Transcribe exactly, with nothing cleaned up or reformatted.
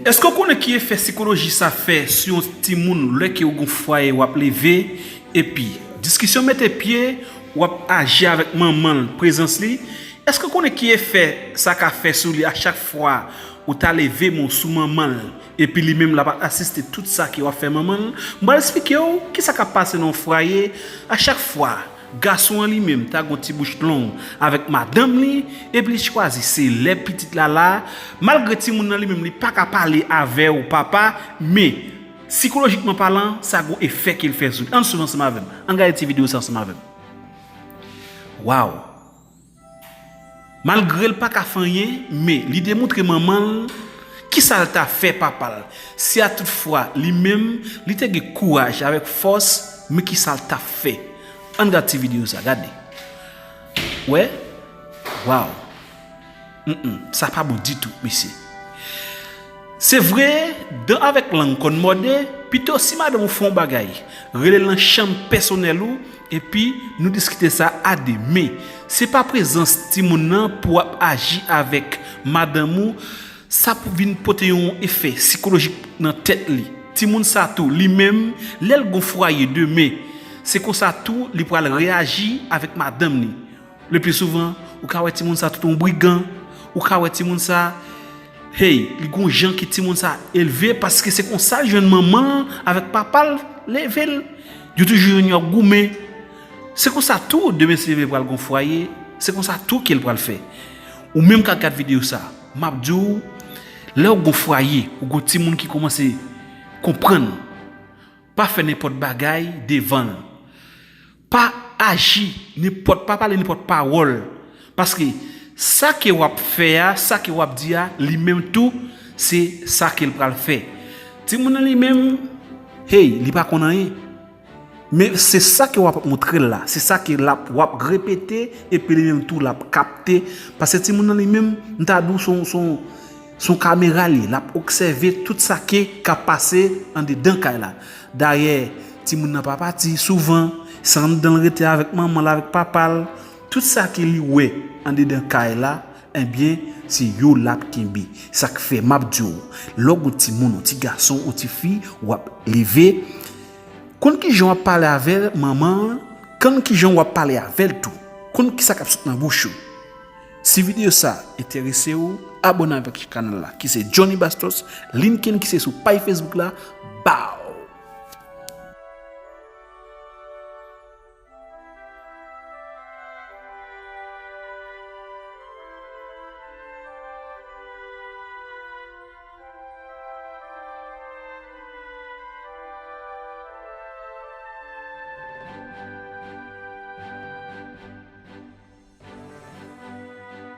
Èske w konnen ki efè sikoloji sa fè sou yon timoun lè ke w gon fwaye w ap leve, epi diskisyon mete pye, w ap aji avèk manman l, prezans li? Èske w konnen ki efè sa ka fè sou li a chak fwa ou ta leve men w sou manman l, epi li menm l ap asiste tout sa ke w ap fè manman l? M pral esplike w kisa k ap pase nan yon fwaye a chak fwa gason an li menm ta gon ti bouch long avèk madanm li, epi li chwazi se lè pitit la la, malgre timoun nan li menm li pa ka pale avè w papa, men sikolojikman palan, sa gon efè ke l fè sou li. Ann swiv ansanm avè m. Ann gade ti videyo sa ansanm avè m. Waw! Malgre l pa ka fè anyen, men li demontre manman l kisa l ta fè papa l. Si a tout fwa li menm, li te gen kouraj avèk fòs, men kisa l t ap fè. Ann gad ti videyo sa, gade. Wè? Waw. Mm, mm, sa pa bon ditou, mesye. Se vre, dan avèk lang konn mòde, pito si madanm ou fè yon bagay, rele l nan chanm pèsonèl ou, epi nou diskite sa a de. Men, se pa prezans timoun nan pou w ap aji avèk madanm ou, sa pou vin pote yon efè sikolojik nan tèt li. Timoun sa tou, li menm, lè l gon fwaye demen, se konsa tou li pral reyaji avèk madanm li. Le pli souvan, ou ka wè timoun sa tout yon brigan, ou ka wè timoun sa, hey, li gon jan ki timoun sa elve, paske se konsa l jwenn manman l avèk papa l leve l. Yo toujou jwenn yo ap goumen. Se konsa tou, demen si Dye vle pral gon fwaye, se konsa tou ke l pral fè. Ou menm k ap gad videyo sa, m ap di w, lè w gon fwaye, ou gon timoun ki kòmanse konprann, pa fè nenpòt bagay devan l. Pa aji nenpòt, pa pale nenpòt pawòl. Paske sa ke w ap fè a, sa ke w ap di a, li menm tou, se sa ke l pral fè. Timoun nan li menm, hey, li pa konn anyen. Men se sa ke w ap montre l la, se sa ke l ap, w ap repete, epi li menm tou l ap kapte. Paske timoun nan li menm, m ta di w se yon, se yon, se yon kamera li ye, l ap obsève tout sa ke k ap pase andedan kay la. Dayè, timoun nan pa pati souvan, se anndan l rete avèk manman l, avèk papa l. Tout sa ke li wè andedan kay la, ebyen, se yo l ap kenbe. Sa k fè m ap di w, lè w gon timoun, yon ti gason, yon ti fi, w ap leve, konn kijan w ap pale avè l, manman an, konn kijan w ap pale avè l tou. Konn kisa k ap sot nan bouch ou. Si videyo sa enterese w, abòne avèk kanal la, ki se Johnny Bastos, linken ki se sou paj Facebook la, baw!